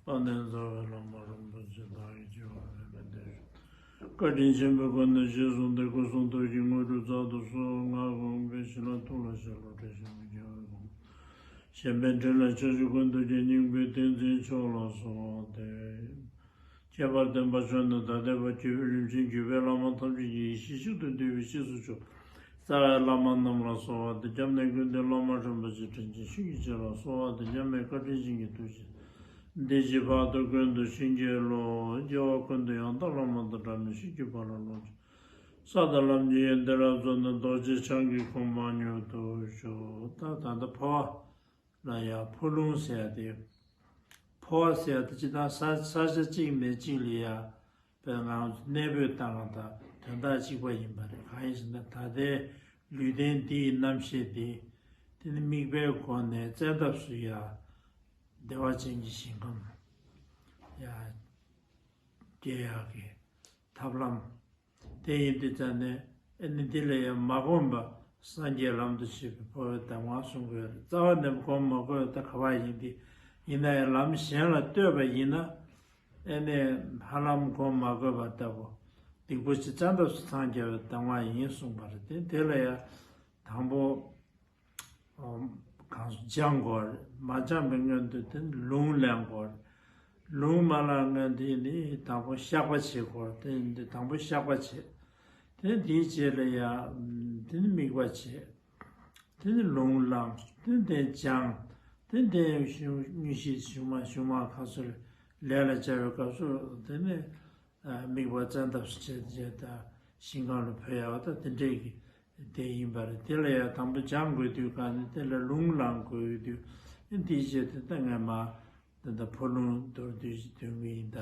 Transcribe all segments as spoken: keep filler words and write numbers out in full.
ཨ་ནེ་རྩ་བའི་བླ་མ་རིན་པོ་ཆེ་བདག་གིས་ཆེ་བ་ལས་མི་འདས་ཤོག་བཀའ་དྲིན་ཆེན་པོའི་སྒོ་ནས་རྗེས་བཟུང་སྟེ་སྐུ་གསུང་ཐུགས་ཀྱི་དངོས་གྲུབ་སྩལ་དུ་གསོལ། སྔགས་ཀུན་དགོངས་པའི་བྱིན་རླབས་ཐུགས་ལ་ཞབས་ལ་དྲན་ཤིང་མི་སྐྱོ་བའི་དགོངས། གཞན་ཕན་དྲིན་ལ་ཆ་བཞག་ཀུན་ཏུ་སྤྱོད་སྙིང་པོའི་ཏིང་འཛིན་མཆོག་ལ་གསོལ་བ་འདེབས། ཁྱད་པར་བསྟན་པ་མཆོག་ནི་ད་ལྟའི་བར་གྱུར་པའི་རིམ་བྱོན་བརྒྱུད་པའི་བླ་མ་ཐམས་ཅད་ཀྱི་ཡེ་ཤེས་གཅིག་ཏུ་བསྡུས་པའི་རྗེས་སུ་འཇུག་རྩ་བའི་བླ་མ་རྣམས་ལ་གསོལ་བ་འདེབས། སྐྱབས་གནས་ཀུན་འདུས་བླ་མ་རིན་པོ་ཆེ་དྲིན་ཅན་ཆོས་ཀྱི་རྗེ་ལ་གསོལ་བ་འདེབས། མཉམ་མེད་བཀའ་དྲིན་ཅན་གྱི་ཐུགས་རྗེ་འདི་ཕྱི་བར་དུ་ཀུན་ཏུ་བྱིན་གྱིས་རློབས། སྐྱེ་བ་ཀུན་ཏུ་ཡང་དག་བླ་མ་དང་འདྲ་མིན་ཤེས་ཀྱི་བར་ལ་ལོངས་སྤྱོད་ས་དང་ལམ་གྱི་ཡོན་ཏན་རབ་རྫོགས་ནས་རྡོ་རྗེ་འཆང་གི་གོ་འཕང་མྱུར་དུ་ཤོག་ད་ད་ལྟ་འཕོ་བ་ལ་ཡང་འཕོ་ལུང་ཟེར་ཡ་དེ། འཕོ་བ་ཟེར་ཡ་དེ་ཅི་ལྟར་ས་ས་ཆ་གཅིག་ནས་གཅིག་ལ་ཡ་དཔེར་ན་ང་ཚོ་གནས་སྤོས་བཏང་བ་དང་དོན་དག་གཅིག་པ་ཡིན་པ་རེད། གང་ཡིན་ཟེར་ན་ད་ལྟའི་ལུས་རྟེན་འདིའི་རྣམ་ཤེས་དེ་དེ་ནི་དམིགས་པའི་སྒོ་ནས་བཙན་ཐབས་སུ་ཡ་བདེ་བ་ཅན་གྱི་ཞིང་ཁམས་ཡ་སྐྱེ་ཡག་གི་ཐབས་ལམ། དེ་ཡིན་དུས་ཙང་ནས་ཨ་ནི་འདི་ལ་ཡང་མ་གོམས་པ་སངས་རྒྱས་ལམ་དུ་བྱེད་པའི་འཕོ་བའི་གདམས་ངག་གསུང་གི་ཡོད་རེད། རྩ་བ་ནས་གོམས་མ་དགོས་ད་ག་བ་ཡིན་ཏེ། ཡིན་ན་ཡང་ལམ་གཞན་ལ་ལྟོས་པ་ཡིན་ན་ཨ་ནི་ཧ་ལམ་གོམས་མ་དགོས་པ་ལྟ་བུ་སྡིག་པ་ཅིག་བཙན་ཐབས་སུ་འཚང་རྒྱ་བའི་གདམས་ངག་ཡིན་གསུངས་པ་རེད། དེ་དེ་ལ་ཡང་དང་པོ། གང་སྦྱང་དགོས་རེད། མ་སྦྱངས་པའི་སྔོན་དུ་དེ་ནི་ལུང་ལེན་དགོས་རེད། ལུང་མ་ལེན་སྔོན་དུ་ནི་དང་པོ་བཤགས་པ་བྱེད་དགོས་རེད། དེ་ནི་དང་པོ་བཤགས་པ་བྱེད། དེ་ནི་དེའི་རྗེས་ལ་ཡང་དེ་ནི་དམིགས་པ་བྱེད། དེ་ནི་ལུང་བླངས། དེ་ནི་དེ་སྦྱངས། དེ་ནི་དེ་དངོས་གཞི་གཞུང་མ་གཞུང་མ་ཁ་སོར་ལས་ལ་བྱ་བའི་སྐབས་སུ་དེ་ནི། དམིགས་པ་བཙན་ཐབས་སུ་བྱས་ཏེ་ད་ཞིང་ཁམས་ལ་འཕོ་ཡག་ད་དེ་འདྲས་ཀྱི་དེ་ཡིན་པ་རེད། དེ་ལ་ཡང་དང་པོ་སྦྱང་དགོས་དུས་གང་ནས་དེ་ལ་ལུང་བླང་དགོས་དུས་འདིའི་རྗེས་དེ་ད་ངས་མ་ད་ལྟ་འཕོ་ལུང་མདོར་བསྡུས་ཤིག་འདོན་གྱི་ཡིན་ད།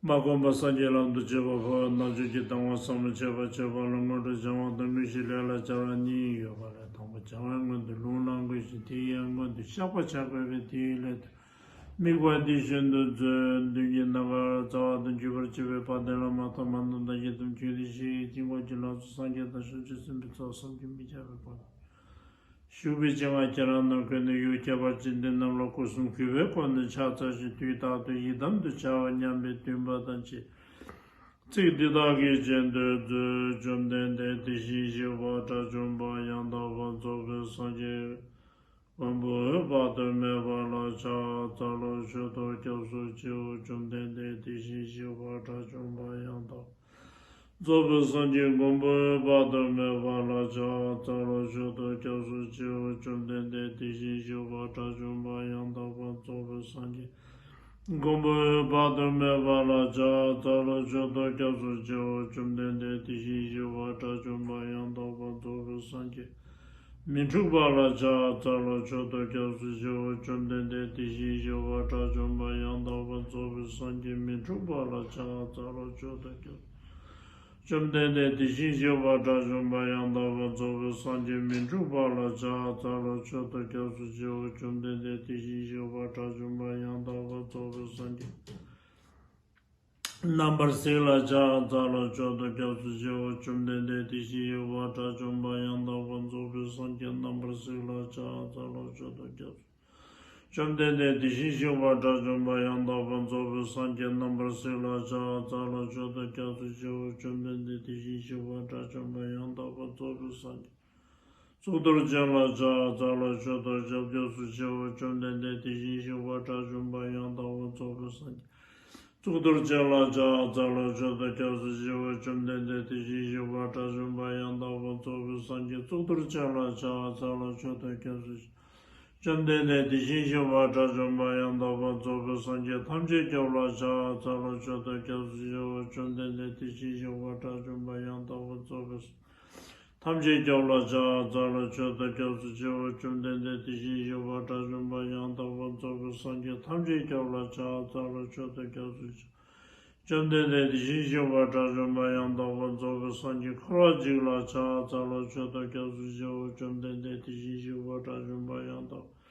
མ་གོམས་པ་སངས་རྒྱས་ལམ་དུ་བྱེད་པ་འཕོ་བ་རྣལ་འབྱོར་གྱི་གདམས་ངག་ཟབ་མོ་འཆད་པ་བྱེད་པ་ལ་དངོས་གྲུབ་སྦྱང་བ་དང་དངོས་གཞི་ལས་ལ་སྦྱར་བ་གཉིས་ཡོད་པ་ལས་དང་པོ་སྦྱང་བའི་སྔོན་དུ་ལུང་བླང་དགོས་ཤིང་དེའི་ཡང་སྔོན་དུ་བཤགས་པ་བྱ་དགོས་པས་དེའི་སླད་དུ། དམིགས་པ་འདི་བཞིན་དུ་མཛོད། མདུན་གྱི་ནམ་མཁར་རྩ་བ་དང་བརྒྱུད་པར་བྱེད་པའི་བ་དན་ལ་མ་ཐོ་མ་ནམ་དང་ཡི་དམ་ཆོས་ཀྱི་ཞིང་དཀྱིལ་འཁོར་གྱི་ལྷ་ཚོགས་སངས་རྒྱས་དང་བྱང་ཆུབ་སེམས་དཔའི་ཚོགས་བསམ་གྱིས་མི་ཁྱབ་པའི་སྒོ་ནས་བཞུགས་པའི་སྤྱན་སྔར་ཁྱེད་རང་རྣམས་ཀུན་ནས་ཡུལ་ཁྱད་པར་ཅན་འདི་རྣམས་ལ་སྐུ་གསུམ་གུས་པའི་སྒོ་ནས་ཕྱག་འཚལ་ཞིང་དུས་རྟག་ཏུ་ཡི་དམ་དུ་བྱ་བ་མཉམ་པའི་འདུན་པ་དང་བཅས། ཚིག་འདི་དག་གི་རྗེས་ཟློས་མཛོད། བཅོམ་ལྡན་འདས་དེ་བཞིན་གཤེགས་པ་དགྲ་བཅོམ་པ་ཡང་དག་པར་རྫོགས་པའི་སངས་རྒྱས་མགོན་པོས་དཔག་ཏུ་མེད་པ་ལ་ཕྱག་འཚལ་ལོ། མཆོད་དོ། སྐྱབས་སུ་མཆིའོ། བཅོམ་ལྡན་འདས་དེ་བཞིན་གཤེགས་པ་དགྲ་བཅོམ་པ་ཡང་དག་པར་རྫོགས་པའི་སངས་རྒྱས་མགོན་པོས་དཔག་ཏུ་མེད་པ་ལ་ཕྱག་འཚལ་ལོ། མཆོད་དོ། སྐྱབས་སུ་མཆིའོ། བཅོམ་ལྡན་འདས་དེ་བཞིན་གཤེགས་པ་དགྲ་བཅོམ་པ་ཡང་དག་པར་རྫོགས་པའི་སངས་རྒྱས་མགོན་པོས་དཔག་ཏུ་མེད་པ་ལ་ཕྱག་འཚལ་ལོ། མཆོད་དོ། སྐྱབས་སུ་མཆིའོ། བཅོམ་ལྡན་འདས་དེ་བཞིན་གཤེགས་པ་དགྲ་བཅོམ་པ་ཡང་དག་པར་རྫོགས་པའི་སངས་རྒྱས་མི་འཁྲུགས་པ་ལ་ཕྱག་འཚལ་ལོ། མཆོད་དོ། སྐྱབས་སུ་མཆིའོ། བཅོམ་ལྡན་འདས་དེ་བཞིན་གཤེགས་པ་དགྲ་བཅོམ་པ་ཡང་དག་པར་རྫོགས་པའི་སངས་རྒྱས་མི་འཁྲུགས་པ་ལ་ཕྱག་འཚལ་ལོ། མཆོད་དོ། སྐྱབས་བཅོམ་ལྡན་འདས་དེ་བཞིན་གཤེགས་པ་དགྲ་བཅོམ་པ་ཡང་དག་པར་རྫོགས་པའི་སངས་རྒྱས་མི་འཁྲུགས་པ་ལ་ཕྱག་འཚལ་ལོ། མཆོད་དོ། སྐྱབས་སུ་མཆིའོ། བཅོམ་ལྡན་འདས་དེ་བཞིན་གཤེགས་པ་དགྲ་བཅོམ་པ་ཡང་དག་པར་རྫོགས་པའི་སངས་རྒྱས་རྣམ་པར་གཟིགས་ལ་ཕྱག་འཚལ་ལོ། མཆོད་དོ། སྐྱབས་སུ་མཆིའོ། བཅོམ་ལྡན་འདས་དེ་བཞིན་གཤེགས་པ་དགྲ་བཅོམ་པ་ཡང་དག་པར་རྫོགས་པའི་སངས་རྒྱས་རྣམ་པར་གཟིགས་ལ་ཕྱག་འཚལ་ལོ། མཆོད་དོ། སྐྱབས་སུ། བཅོམ་ལྡན་འདས་དེ་བཞིན་གཤེགས་པ་དགྲ་བཅོམ་པ་ཡང་དག་པར་རྫོགས་པའི་སངས་རྒྱས་རྣམ་པར་གཟིགས་ལ་ཕྱག་འཚལ་ལོ། མཆོད་དོ། སྐྱབས་སུ་མཆིའོ། བཅོམ་ལྡན་འདས་དེ་བཞིན་གཤེགས་པ་དགྲ་བཅོམ་པ་ཡང་དག་པར་རྫོགས་པའི་སངས་རྒྱས་གཙུག་ཏོར་ཅན་ལ་ཕྱག་འཚལ་ལོ། མཆོད་དོ། སྐྱབས་སྐྱབས་སུ་མཆིའོ། བཅོམ་ལྡན་འདས་དེ་བཞིན་གཤེགས་པ་དགྲ་བཅོམ་པ་ཡང་དག་པར་རྫོགས་པའི་སངས་རྒྱས་གཙུག་ཏོར་ཅན་ལ་ཕྱག་འཚལ་ལོ། མཆོད་དོ། སྐྱབས་སུ་མཆིའོ། བཅོམ་ལྡན་འདས་དེ་བཞིན་གཤེགས་པ་དགྲ་བཅོམ་པ་ཡང་དག་པར་རྫོགས་པའི་སངས་རྒྱས་གཙུག་ཏོར་ཅན་ལ་ཕྱག་འཚལ་ལོ། མཆོད་དོ། སྐྱབས་སུ་མཆིའོ། བཅོམ་ལྡན་འདས་དེ་བཞིན་གཤེགས་པ་དགྲ་བཅོམ་པ་ཡང་དག་པར་རྫོགས་པའི་སངས་རྒྱས་ཐམས་ཅད་སྐྱབས་ལ་ཕྱག་འཚལ་ལོ། མཆོད་དོ། སྐྱབས་སུ་མཆིའོ། བཅོམ་ལྡན་འདས་དེ་བཞིན་གཤེགས་པ་དགྲ་བཅོམ་པ་ཡང་དག་པར་རྫོགས་པའི་སངས་རྒྱས་ཐམས་ཅད་སྐྱབས་ལ་ཕྱག་འཚལ་ལོ། མཆོད་དོ། སྐྱབས་སུ་མཆིའོ། བཅོམ་ལྡན་འདས་དེ་བཞིན་གཤེགས་པ་དགྲ་བཅོམ་པ་ཡང་དག་པར་རྫོགས་པའི་སངས་རྒྱས་ཐམས་ཅད་སྐྱབས་ལ་ཕྱག་འཚལ་ལོ། མཆོད་དོ། སྐྱབས་སུ་མཆིའོ། བཅོམ་ལྡན་འདས་དེ་བཞིན་གཤེགས་པ་དགྲ་བཅོམ་པ་ཡང་དག་པར་རྫོགས་པའི་སངས་རྒྱས་འཁོར་བ་འཇིག་ལ་ཕྱག་འཚལ་ལོ། མཆོད་དོ། སྐྱབས་སུ་མཆིའོ། བཅོམ་ལྡན་འདས་དེ་བཞིན་གཤེགས་པ་དགྲ་བཅོམ་པ་ཡང་དག་པར་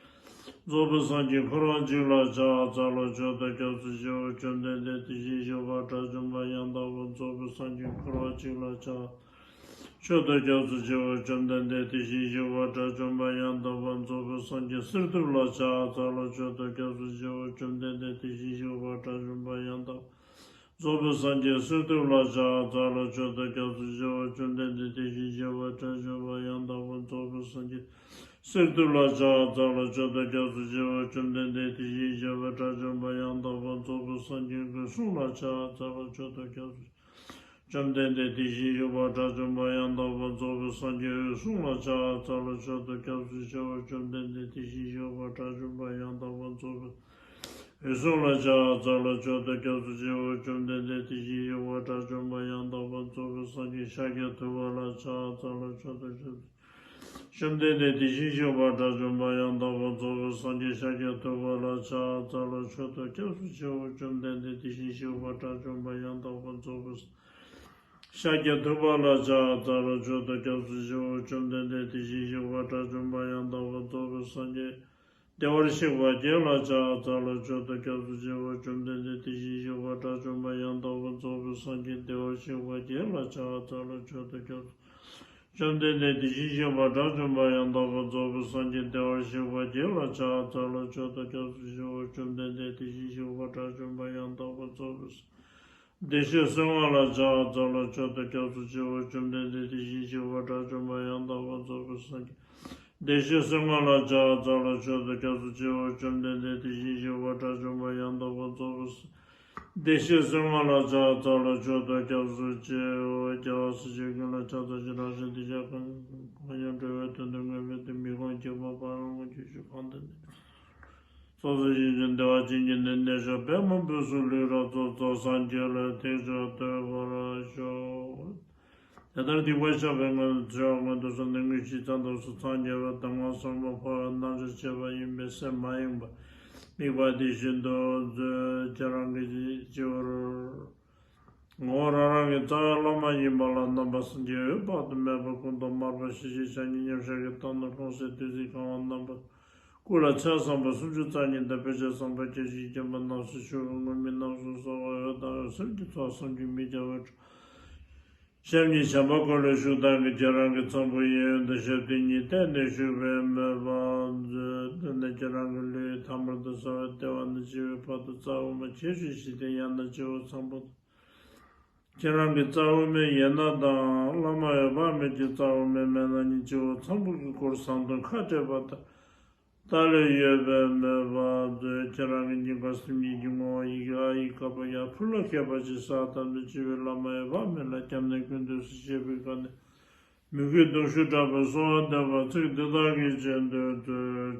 རྫོགས་པའི་སངས་རྒྱས་འཁོར་བ་འཇིག་ལ་ཕྱག་འཚལ་ལོ། མཆོད་དོ། སྐྱབས་སུ་མཆིའོ། བཅོམ་ལྡན་འདས་དེ་བཞིན་གཤེགས་པ་དགྲ་བཅོམ་པ་ཡང་དག་པར་རྫོགས་པའི་སངས་རྒྱས་འཁོར་བ་འཇིག་ལ་ཕྱག་མཆོད་དོ་སྐྱབས་སུ་མཆིའོ། བཅོམ་ལྡན་འདས་དེ་བཞིན་གཤེགས་པ་དགྲ་བཅོམ་པ་ཡང་དག་པར་རྫོགས་པའི་སངས་རྒྱས་གསེར་ཐུབ་ལ་ཕྱག་འཚལ་ལོ། མཆོད་དོ་སྐྱབས་སུ་མཆིའོ། བཅོམ་ལྡན་འདས་དེ་བཞིན་གཤེགས་པ་དགྲ་བཅོམ་པ་ཡང་དག་པར་རྫོགས་པའི་སངས་རྒྱས་གསེར་ཐུབ་ལ་ཕྱག་འཚལ་ལོ། མཆོད་དོ་སྐྱབས་སུ་མཆིའོ། བཅོམ་ལྡན་འདས་དེ་བཞིན་གཤེགས་པ་དགྲ་བཅོམ་པ་ཡང་དག་པར་རྫོགས་པའི་སངས་རྒྱས་གསེར་ཐུབ་ལ་ཕྱག་འཚལ་ལོ། མཆོད་དོ་སྐྱབས་སུ་མཆིའོ། བཅོམ་ལྡན་འདས་དེ་བཞིན་གཤེགས་པ་དགྲ་བཅོམ་པ་ཡང་དག་པར་རྫོགས་པའི་སངས་རྒྱས་དགོན་སྲུང་ལ་ཕྱག་འཚལ་ལོ། མཆོད་དོ་སྐྱབས་སུ། བཅོམ་ལྡན་འདས་དེ་བཞིན་གཤེགས་པ་དགྲ་བཅོམ་པ་ཡང་དག་པར་རྫོགས་པའི་སངས་རྒྱས་འོད་སྲུང་ལ་ཕྱག་འཚལ་ལོ། མཆོད་དོ་སྐྱབས་སུ་མཆིའོ། བཅོམ་ལྡན་འདས་དེ་བཞིན་གཤེགས་པ་དགྲ་བཅོམ་པ་ཡང་དག་པར་རྫོགས་པའི་འོད་སྲུང་ལ་ཕྱག་འཚལ་ལོ། མཆོད་དོ་སྐྱབས་སུ་མཆིའོ། བཅོམ་ལྡན་འདས་དེ་བཞིན་གཤེགས་པ་དགྲ་བཅོམ་པ་ཡང་དག་པར་རྫོགས་པའི་སངས་རྒྱས་ཤཱཀྱ་ཐུབ་པ་ལ་ཕྱག་འཚལ་ལོ། མཆོད་དོ་སྐྱབས་སུ། བཅོམ་ལྡན་འདས་དེ་བཞིན་གཤེགས་པ་དགྲ་བཅོམ་པ་ཡང་དག་པར་རྫོགས་པའི་སངས་རྒྱས་ཤཱཀྱ་ཐུབ་པ་ལ་ཕྱག་འཚལ་ལོ། མཆོད་དོ་སྐྱབས་སུ་མཆིའོ། བཅོམ་ལྡན་འདས་དེ་བཞིན་གཤེགས་པ་དགྲ་བཅོམ་པ་ཡང་དག་པར་རྫོགས་པའི་ཤཱཀྱ་ཐུབ་པ་ལ་ཕྱག་འཚལ་ལོ། མཆོད་དོ་སྐྱབས་སུ་མཆིའོ། བཅོམ་ལྡན་འདས་དེ་བཞིན་གཤེགས་པ་དགྲ་བཅོམ་པ་ཡང་དག་པར་རྫོགས་པའི་སངས་རྒྱས་བདེ་བར་གཤེགས་པ་བརྒྱད་ལ་ཕྱག་འཚལ་ལོ། མཆོད་དོ་སྐྱབས་སུ་མཆིའོ། བཅོམ་ལྡན་འདས་དེ་བཞིན་གཤེགས་པ་དགྲ་བཅོམ་པ་ཡང་དག་པར་རྫོགས་པའི་སངས་རྒྱས་བདེ་བར་གཤེགས་པ་བརྒྱད་ལ་ཕྱག་འཚལ་ལོ། མཆོད་དོ་སྐྱབས་སུ། བཅོམ་ལྡན་འདས་དེ་བཞིན་གཤེགས་པ་དགྲ་བཅོམ་པ་ཡང་དག་པར་རྫོགས་པའི་སངས་རྒྱས་བདེ་བར་གཤེགས་པ་བརྒྱད་ལ་ཕྱག་འཚལ་ལོ། མཆོད་དོ་སྐྱབས་སུ་མཆིའོ། བཅོམ་ལྡན་འདས་དེ་བཞིན་གཤེགས་པ་དགྲ་བཅོམ་པ་ཡང་དག་པར་རྫོགས་པའི་བདེ་གཤེགས་སྲས་དབང་ལ་ཕྱག་འཚལ་ལོ། མཆོད་དོ་སྐྱབས་སུ་མཆིའོ། བཅོམ་ལྡན་འདས་དེ་བཞིན་གཤེགས་པ་དགྲ་བཅོམ་པ་ཡང་དག་པར་རྫོགས་པའི་སངས་རྒྱས་བདེ་གཤེགས་སྲས་དབང་ལ་ཕྱག་འཚལ་ལོ། མཆོད་དོ་སྐྱབས་སུ་མཆིའོ། བཅོམ་ལྡན་འདས་དེ་བཞིན་གཤེགས་པ་དགྲ་བཅོམ་པ་ཡང་དག་པར་རྫོགས་པའི་སངས་བདེ་གཤེགས་སྲས་དབང་ལ་ཕྱག་འཚལ་ལོ། མཆོད་དོ་སྐྱབས་སུ་མཆིའོ། རྒྱལ་བ་སྲས་བཅས་ཀུན་ལ་ཕྱག་འཚལ་ཞིང་། རང་གཞན་དོན་བྱེད་པ་གང་ཡང་འགྲོ་བའི་དོན་དུ་མངོན་པར་བསྟིམ་པའི་དམིགས་པ་མ་བསྐྱེད་པར་འཕགས་པའི་དབང་པོ་ཆོས་སྐུ་གང་དེར་གནས། སོ་སོ་ཞིང་བཅུ་བདེ་བ་ཅན་གྱི་ནི་གནས་མཆོག་པདྨ་འབུམ་ཚོགས་ལུས་རབ་རྫོགས་རྫོགས་སངས་རྒྱས་ལ་ཐུགས་རྗེས་བསྟོད་པར་ཤོག་དེ་ལྟར་སྡིག་པ་བཤགས་པའི་སྔོན་དུ་འཚེ་བ་སྔོན་དུ་སོང་སྟེ་དངོས་གཞི་མཚན་ཐོབ་སོ་སངས་རྒྱས་པ་གདམས་ངག་གསུངས་པ་འཕོ་བ་རྣམ་གཞག་བྱས་པ་ཡིན་པས་སེམས་མ་ཡེངས་པར་དམིགས་པ་དེ་བཞིན་དུ་མཛོད། ཁྱེད་རང་གི་སྤྱི་བོར། ངོ་བོ་རང་རང་གི་རྩ་བའི་བླ་མ་ཡིན་པ་ལ་རྣམ་པ་སངས་རྒྱས་འོད་དཔག་ཏུ་མེད་པ་ཀུན་ཏུ་དམར་པོ་ཞི་ཞིང་གཤགས་སྙིང་མཉམ་བཞག་གི་སྟེང་དུ་ལྷུང་བཟེད་བདུད་རྩིས་གང་བ་རྣམ་པ། སྐུ་ལ་ཕྱག་བཟང་པོ་སུམ་ཅུ་རྩ་གཉིས་དང་དཔེ་བྱད་བཟང་པོ་བརྒྱ་བྱིན་བརྒྱན་པ་རྣམས་སུ་བཞུགས་པའི་མངོན་མིང་རྣམས་སུ་གསོལ་བ། འོད་དང་འོད་ཟེར་གྱི་ཚོགས་བསམ་གྱིས་མི་ཁྱབ་པ་སྤྲོ། ཞབས་གཉིས་བྱམས་པ་བསྐུལ་ལོ། བཞུགས་སྟངས་ཀྱི་ཁྱེད་རང་གི་ཚངས་བུག་གཡས་གཡོན་དུ་ཞབས་མཐིལ་གཉིས་བསྟན་ཏེ་བཞུགས་པའི་མོས་པ་མཛོད། དེ་ནས་ཁྱེད་རང་གི་ལུས་ཐ་མལ་དུ་གསལ་བའི་ལྟེ་བ་ནས་སྤྱི་བོའི་བར་དུ་རྩ་དབུ་མ་ཁྱེར་ཞིང་གཞི་རྟེན་ཡང་ན་སྤྱི་བོ་ཚངས་པོ། ཁྱེད་རང་གི་རྩ་དབུ་མའི་གཡས་ན་དང་བླ་མ་འོད་དཔག་མེད་ཀྱི་རྩ་དབུ་མའི་སྨད་ན་གཉིས་སྤྱི་བོ་ཚངས་པོ་གི་སྐོར་བཟང་དུ་ཁ་བྲལ་བ་དང་། ལྟག་ལས་གཡོས་པའི་མོས་པ་མཛོད། ཁྱེད་རང་གི་སྙིང་ག་སེམས་ཉིད་ཀྱི་ངོ་བོ་ཡི་གེ་ཨ་ཡི་ག་པ་ཡ་ཕུ་ལ་ཁད་པ་ཅིག་གསལ་བཏབ་ནས་སྤྱི་བོའི་བླ་མ་འོད་དཔག་མེད་ལ་སྐྱབས་གནས་ཀུན་འདུས་སུ་བཞེས་པའི་སྒོ་ནས་མོས་གུས་གདུང་ཤུགས་དྲག་པོས་གསོལ་བ་འདེབས་པ། ཚིག་འདི་དག་གི་རྗེས་ཟློས་མཛོད།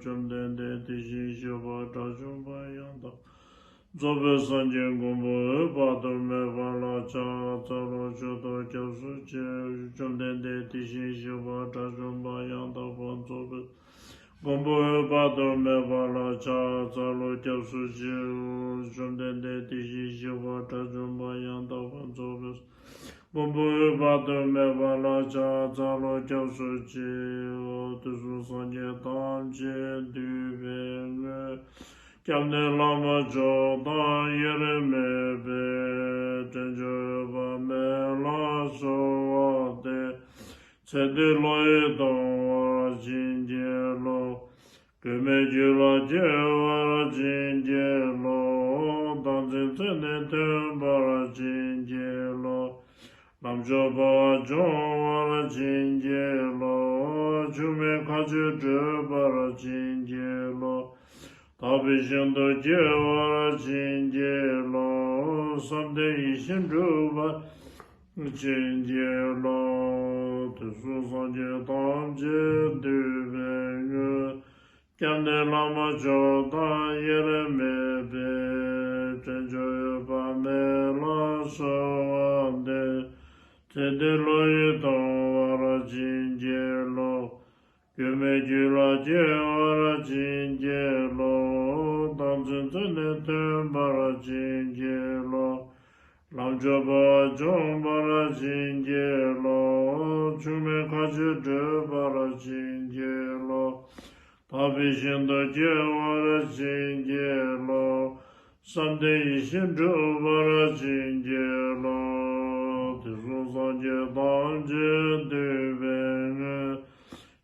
བཅོམ་ལྡན་འདས་དེ་བཞིན་གཤེགས་པ་དགྲ་བཅོམ་པ་ཡང་དག་རྫོགས་པའི་སངས་རྒྱས་མགོན་པོ་འོད་དཔག་ཏུ་མེད་པ་ལ་ཕྱག་འཚལ་ལོ། མཆོད་དོ་སྐྱབས་སུ་མཆིའོ། བཅོམ་ལྡན་འདས་དེ་བཞིན་གཤེགས་པ་དགྲ་བཅོམ་པ་ཡང་དག་པར་རྫོགས་པའི་མགོན་པོ་འོད་དཔག་ཏུ་མེད་པ་ལ་ཕྱག་འཚལ་ལོ། སྐྱབས་སུ་མཆིའོ། བཅོམ་ལྡན་འདས་དེ་བཞིན་གཤེགས་པ་དགྲ་བཅོམ་པ་ཡང་དག་པར་རྫོགས་པའི་མགོན་པོ་འོད་དཔག་ཏུ་མེད་པ་ལ་ཕྱག་འཚལ་ལོ། སྐྱབས་སུ་མཆིའོ། དུས་གསུམ་སངས་རྒྱས་ཐམས་ཅད་འདུས་པའི་དངོས། སྐྱབས་གནས་བླ་མ་མཆོག་དང་དབྱེར་མེད་པའི། དྲིན་ཅན་འོད་དཔག་མེད་ལ་གསོལ་བ་འདེབས། ཚེ་འདི་བློ་ཡིས་གཏོང་བར་བྱིན་གྱིས་རློབས། གོང་མའི་རྒྱུད་ལ་སྐྱེ་བར་བྱིན་གྱིས་རློབས། བདག་འཛིན་རྩད་ནས་ཐོན་པར་བྱིན་གྱིས་རློབས། ལམ་མཆོག་འབད་བ་སྦྱོང་བར་བྱིན་གྱིས་རློབས། ཆུང་མའི་མཁའ་སྤྱོད་བགྲོད་པར་བྱིན་གྱིས་རློབས། དག་པའི་ཞིང་དུ་སྐྱེ་བར་བྱིན་གྱིས་རློབས། བསམ་དོན་ཡིད་བཞིན་འགྲུབ་པར་བྱིན་གྱིས་རློབས། དུས་གསུམ་སངས་རྒྱས་ཐམས་ཅད་འདུས་པའི་དངོས། སྐྱབས་གནས་བླ་མ་མཆོག་དང་དབྱེར་མེད་པའི། དྲིན་ཅན་འོད་དཔག་མེད་ལ་གསོལ་བ་འདེབས། ཚེ་འདི་བློ་ཡིས་གཏོང་བར་བྱིན་གྱིས་རློབས། གོང་མའི་རྒྱུད་ལ་སྐྱེ་བར་བྱིན་གྱིས་རློབས། བདག་འཛིན་རྩད་ནས་ཐོན་པར་བྱིན་གྱིས་རློབས། ལམ་མཆོག་འབད་བ་སྦྱོང་བར་བྱིན་གྱིས་རློབས། ཆུང་མའི་མཁའ་སྤྱོད་བགྲོད་པར་བྱིན་གྱིས་རློབས། དག་པའི་ཞིང་དུ་སྐྱེ་བར་བྱིན་གྱིས་རློབས། བསམ་དོན་ཡིད་བཞིན་འགྲུབ་པར་བྱིན་གྱིས་རློབས། གསུང་སངས་རྒྱས་ཐམས་ཅད་འདུས་པའི་དངོས།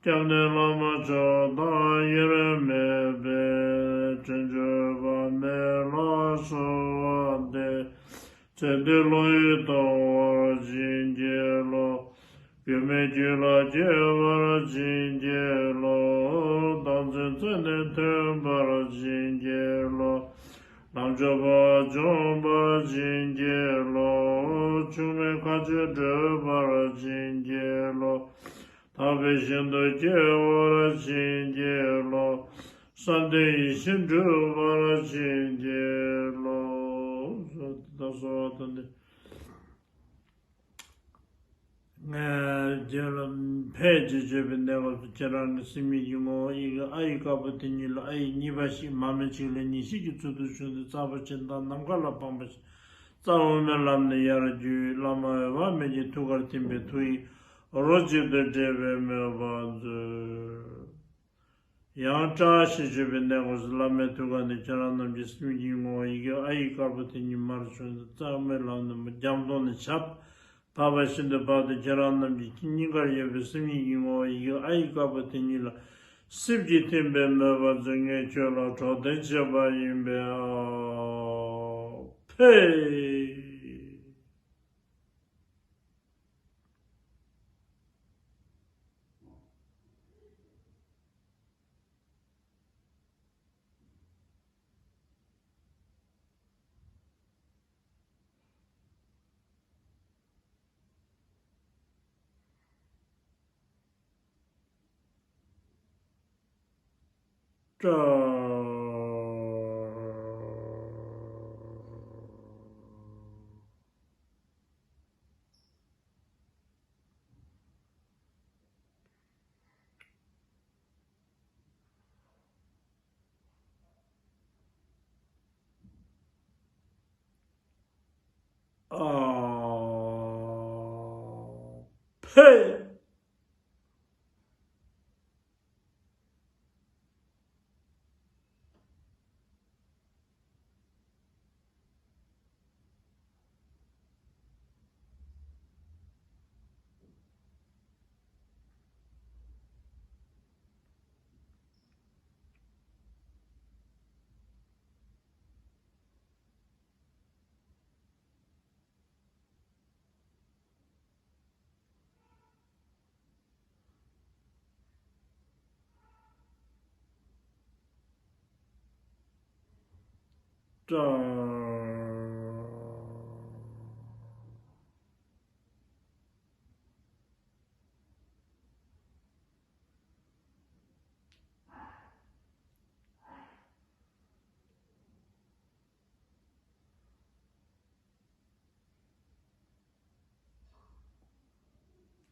སྐྱབས་གནས་བླ་མ་མཆོག་དང་དབྱེར་མེད་པའི། དྲིན་ཆེན་དཔག་མེད་ལ་གསོལ་བ་འདེབས། ཚེ་འདིར་བློ་ཡིས་ཐོབ་པར་བྱིན་གྱིས་རློབས། གེགས་མེད་རྒྱུད་ལ་སྐྱེ་བར་བྱིན་གྱིས་རློབས། བདག་འཛིན་རྩད་ནས་ཐོན་པར་བྱིན་གྱིས་རློབས། ལམ་མཆོག་འབད་བ་འབྱོངས་པར་བྱིན་གྱིས་རློབས། འཆུག་མེད་མཁའ་སྤྱོད་བགྲོད་པར་བྱིན་གྱིས་རློབས། ཐར་པའི་ཞིང་དུ་སྐྱེ་བར་བྱིན་གྱིས་རློབས། བསམ་དོན་ཡིད་བཞིན་འགྲུབ་པར་བྱིན་གྱིས་རློབས། ད་གསོལ་བ་དང་ནི། ངས་རྗེས་ལ་ཕལ་ཆེར་བརྗོད་པའི་གནས་སྐབས་སུ་ཁྱེད་རང་གི་སེམས་ཉིད་ཀྱི་ངོ་བོ་ཡི་གེ་ཨ་ཡིག་དཀར་པོ་དེ་ཉིད་ལ་ཨ་ཡིག་གཉིས་པ་ཞིག་མར་མེ་གཅིག་ལས་གཉིས་ཤིག་གི་ཚུལ་དུ་བྱུང་སྟེ། རྩ་བ་ཆེན་དང་ནམ་མཁའ་ལ་འཕངས་པ་བཞིན་རྩ་དབུ་མའི་ལམ་ནས་ཡར་རྒྱུ་ཡི་བླ་མ་འོད་དཔག་མེད་ཀྱི་ཐུགས་ཀར་ཐིམ་པས་ཐུགས་ཡིད་རོ་གཅིག་ཏུ་འདྲེས་པའི་མོས་པ་མཛོད། ཡང་བཀྲ་ཤིས་ཞེས་པའི་གནས་སྐབས་སུ་བླ་མའི་ཐུགས་ཀ་ནས་ཁྱེད་རང་རྣམས་ཀྱི་སེམས་ཀྱི་ངོ་བོ་ཡི་གེ་ཨ་ཡིག་དཀར་པོ་དེ་ཉིད་མར་བྱུང་སྟེ། རྩ་དབུ་མའི་ལམ་ནས་རྒྱ་མཚོ་ནས་ཆར་བབས་པ་བཞིན་དུ་བབས་ཏེ། ཁྱེད་རང་རྣམས་ཀྱི་སྙིང་གར་ཡོད་པའི་སེམས་ཉིད་ཀྱི་ངོ་བོ་ཡི་གེ་ཨ་ཡིག་དཀར་པོ་དེ་ཉིད་ལ་སིབ་ཀྱིས་ཐིམ་པའི་མོས་པ་མཛོད། ངས་ཁྱོད་ལ་གྲོགས་དན་བྱེད་པ་ཡིན་པས། ཨ་ཕེ། ཀྲ། ཨ་ཕེ། ཀྲ།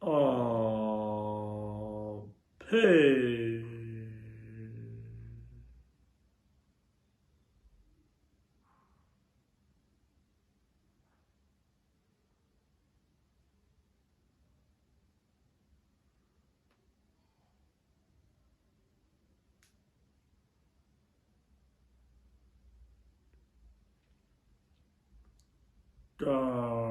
ཨ་ཕེ། ཀྲ།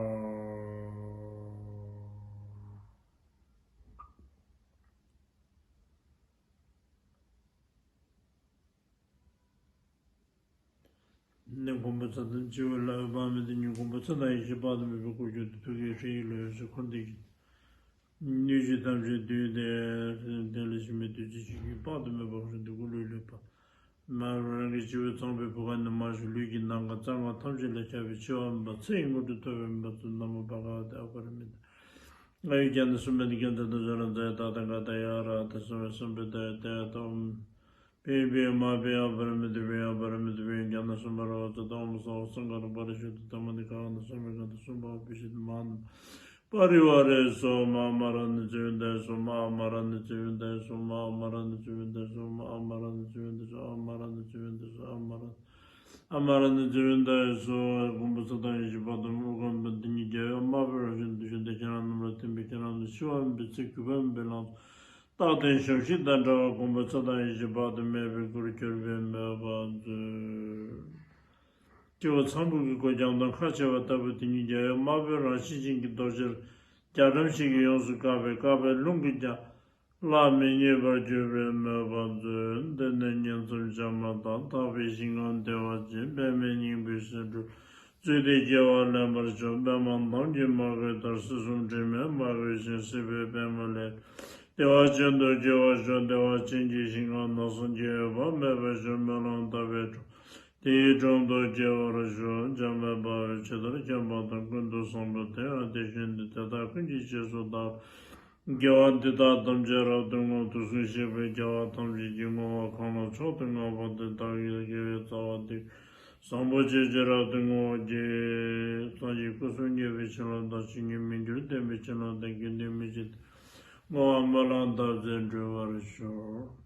ནས་མགོན་པོ་ཚེ་དང་བྱེ་བའི་བླ་མའི་དཔག་མེད་དེ་ཉིད། མགོན་པོ་ཚེ་དང་ཡེ་ཤེས་དཔག་ཏུ་མེད་པའི་སྐུར་གྱུར་ཏེ། ཐུགས་ཀའི་ཧྲཱི་ཡིག་ལ་འོད་ཟེར་འཁོར་འདས་ཀྱི་སྣོད་བཅུད་ཐམས་ཅད་བསྡུས་ཏེ། དེ་ལ་ཞུགས་པའི་བདུད་རྩི་ཆུ་སྐྱོར་དཔག་ཏུ་མེད་པ་ཧཱུྃ་ཧྲཱིཿ་ཏུ་སྐུ་ལུས་ལེགས་པར་མར་རང་གི་བྱེ་བས་ཚངས་པའི་བུ་ག་ནས་མར་ཞུགས། ལུས་ཀྱི་ནང་གི་རྩ་ལྔ་ཐམས་ཅད་ལས་ཁྱབ་པའི་འཆི་བ་མེད་པ་ཚེ་ཡི་དངོས་གྲུབ་ཐོབ་པའི་མོས་པ་མཛོད། ན་མོ་བྷ་ག་ཝ་ཏེ། ཨ་པ་ར་མི་ཏ། ཨ་ཡུ་བརྒྱ་ནས་སུམ་བརྒྱ་ནས་བརྒྱ་ཚར་དུ་སྦྱོར་ར་མཛད། ད་ཐང་ག་ད་ཡ་ར་ད་སོང་བའི་སུམ་བརྒྱ་ད་ཡ་ད་ཨོམ། པེ་པེ་མ་པེ་ཨ་པ་ར་མི་ཏ་པེ་ཨ་པ་ར་མི་ཏ་པེ་བརྒྱ་ནས་སུམ་བརྒྱ་ར་བ་ཚ་ད་ཨོམ་སྭ་བྷཱ་སཾ་ག་ར་པ་རི་ཤུདྡྷ་དྷརྨ་ནི་ག་ཝ་ནས་སོང་བའི་ག་ད་སུམ་བརྒྱ་པུ་ཤི་ཏ་མ་ན་པ་རི་ཝ་རེ་སྭཱ་ཧཱ། མ་མ་ར་ནི་ཙི་བི་ཏ་ཡེ་སྭཱ་ཧཱ། མ་མ་ར་ནི་ཙི་བི་ཏ་ཡེ་སྭཱ་ཧཱ། མ་མ་ར་ནི་ཙི་བི་ཏ་ཡེ་སྭཱ་ཧཱ། མ་མ་ར་ནི་ཙི་བི་ཏ་ཡེ་སྭཱ་ཧཱ། མ་མ་ར་ནི་ཙི་བི་ཏ་ཡེ་སྭཱ་ཧཱ། མ་མ་ར་ནི་ཙི་བི་ཏ་ཡེ་སྭཱ་ཧཱ། མ་ར་ནི་ཨ་མ་ར་ནི་ཙི་བི་ཏ་ཡེ་སྭཱ་ཧཱ། མགོན་པོ་ཚེ་དང་ཡེ་ཤེས་དཔག་ཏུ་མེད་པ་དགོངས་པ་འདི་ཉིད་རྒྱལ་བའི་དམག་དཔོན་རབ་བཞིན་དུ་བཞུགས་ཏེ། ཁྱེད་རང་རྣམས་ལ་ཐིམ་པས་ཁྱེད་རང་རྣམས་འཆི་བ་མེད་པའི་ཚེ་གུས་པ་མེད་པའི་ལམ་དུ་རྟག་བརྟན་ཞབས་ཕྱི་དང་འདྲ་བར་མགོན་པོ་ཚེ་དང་ཡེ་ཤེས་དཔག་ཏུ་མེད་པའི་སྐུར་གྱུར་པའི་མོས་པ་མཛོད། སྤྱི་བོ་ཚངས་བུག་གི་གོས་རྒྱང་དང་ཁ་ཕྱེ་བ་ལྟ་བུ་དེ་ཉིད་རྒྱལ་བའི་དམར་པོའི་རང་བཞིན་ཅན་གྱི་རྡོ་རྗེར་རྒྱ་གྲམ་ཞིག་གིས་ཡོངས་སུ་བཀབ་པས། བཀབ་པའི་རླུང་གིས་ཀྱང་བརླག་མི་ཉན་པར་གྱུར་པའི་མོས་པ་མཛོད། འདི་ནི་ཉིང་མཚམས་བྱ་མ་ཐག། དག་པའི་ཞིང་ཁམས་བདེ་བ་ཅན། པདྨའི་སྙིང་པོའི་སེང་ཕྲུག་བརྫུས་ཏེ་སྐྱེ་བ་ལེན་པར་ཤོག་པདྨ་འདམ་གྱིས་མ་གོས་ལྟར། སྲིད་གསུམ་དྲི་མས་མ་གོས་ཤིང་། སྲིད་པའི་པདྨ་ལས་བདེ་བ་ཅན་དུ་སྐྱེ་བར་ཤོག་བདེ་བ་ཅན་གྱི་ཞིང་ཁམས་ན་སངས་རྒྱས་འོད་དཔག་མེད་པ་ཞིག་སྨོན་ལམ་བཏབ་པའི་དྲུང་དེའི་དྲུང་དུ་སྐྱེ་བར་ཤོག་འཇམ་དཔལ་དཔའ་བོས་ཇི་ལྟར་མཁྱེན་པ་དང་། ཀུན་ཏུ་བཟང་པོ་དེ་ཡང་དེ་བཞིན་ཏེ། དེ་དག་ཀུན་གྱི་རྗེས་སུ་བདག་དགེ་བ་འདི་དག་ཐམས་ཅད་རབ་ཏུ་བསྔོ། དུས་གསུམ་གཤེགས་པའི་རྒྱལ་བ་ཐམས་ཅད་ཀྱིས་བསྔོ་བ་གང་ལ་མཆོག་ཏུ་བསྔགས་པ་དེ་དག་གི་དགེ་བའི་རྩ་བ་འདི་བཟང་པོ་སྤྱོད་ཕྱིར་རབ་ཏུ་བསྔོ་བར་བགྱི། སངས་རྒྱས་སྐུ་གསུམ་རྒྱལ་བའི་བྱིན་རླབས་དང་། ཇི་སྙེད་མི་འགྱུར་ལྡན་པའི་བྱིན་རླབས་དང་། དགེ་འདུན་མི་ཕྱེད་བསྔོ་བ་སྨོན་ལམ་བཏབ་ཚད་འགྲུབ་པར་ཤོག